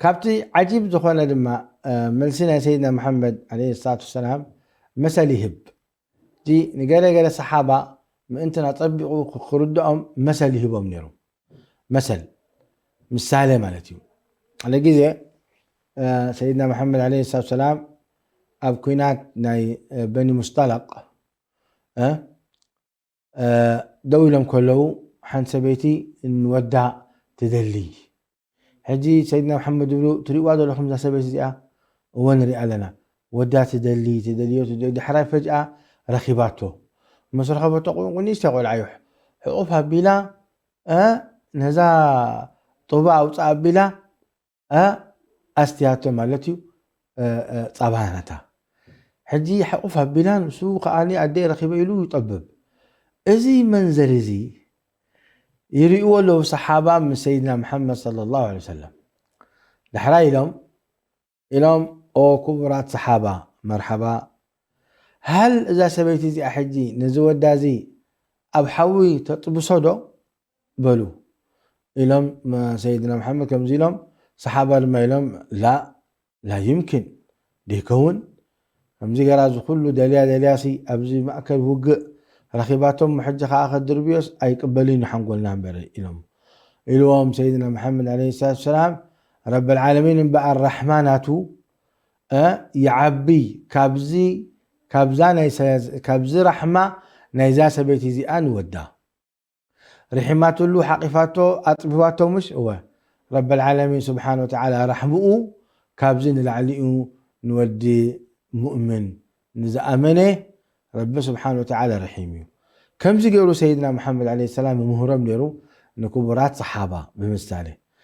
ካብቲ ዓጂብ ዝኾነ ድማ መልሲ ናይ ሰይድና መሓመድ ዓለይሂ ሰላቱ ወሰላም መሰል ይህብ። እዚ ንገለገለ ሰሓባ ምእንትን ኣጸቢቑ ክርድኦም መሰል ይህቦም ነይሩ። መሰል ምሳሌ ማለት እዩ። ሓደ ግዜ ሰይድና መሓመድ ዓለይሂ ሰላቱ ወሰላም ኣብ ኩናት ናይ በኒ ሙስጠለቅ ደው ኢሎም ከለዉ ሓንቲ ሰበይቲ ንወዳ ትደሊ። ሕጂ ሰይድና መሓመድ ዝብሉ ትሪእዋ ዘለኹም እዛ ሰበይቲ እዚኣ? እወ ንሪኣ ኣለና። ወዳ ትደሊ ትደልዮ ትደልዮ ዳሕራይ ፈጅኣ ረኺባቶ። ምስ ረኸበቶ ንእሽተይ ቆልዓ እዩ ሕቑፍ ኣቢላ ነዛ ጡባ ኣውፅኣ ኣቢላ ኣስትያቶ ማለት እዩ። ፃባ ናታ ሕጂ ሕቑፍ ኣቢላ ንሱ ከዓኒ ኣደይ ረኺበ ኢሉ ይጠብብ። እዚ መንዘር እዚ ይርእይዎ ኣለዉ ሰሓባ ምስ ሰይድና መሓመድ ሰለላሁ ዐለይሂ ወሰለም። ዳሕራይ ኢሎም ኢሎም ኦ ክቡራት ሰሓባ መርሓባ፣ ሃል እዛ ሰበይቲ እዚኣ ሕጂ ነዚ ወዳ እዚ ኣብ ሓዊ ተጥብሶ ዶ በሉ ኢሎም ሰይድና መሓመድ ከምዚ ኢሎም። ሰሓባ ድማ ኢሎም ላ ላ ይምኪን ደይከውን ከምዚ ገራ እዚ ኩሉ ደልያ ደልያሲ ኣብዚ ማእከል ውግእ ረኺባቶም ሕጂ ከዓ ከድርብዮስ ኣይቅበልን ሓንጎልና እምበር ኢሎም ኢልዎም ሰይድና መሓመድ ዓለይሂ ሰላቱ ወሰላም። ረብል ዓለሚን እምበኣር ራሕማ ናቱ ይዓቢ ካብዚ ካብዛ ናይ ካብዚ ራሕማ ናይዛ ሰበይቲ እዚኣ ንወዳ ርሒማትሉ ሓቂፋቶ ኣጥቢባቶ ምሽ እወ ረብል ዓለሚን ስብሓን ወተዓላ ራሕምኡ ካብዚ ንላዕሊኡ ንወዲ ሙእምን ንዝኣመነ ረቢ ስብሓን ወተዓላ ርሒም እዩ። ከምዚ ገይሩ ሰይድና መሓመድ ዓለይሂ ሰላም ይምህሮም ነይሩ ንክቡራት ሰሓባ ብምሳሌ።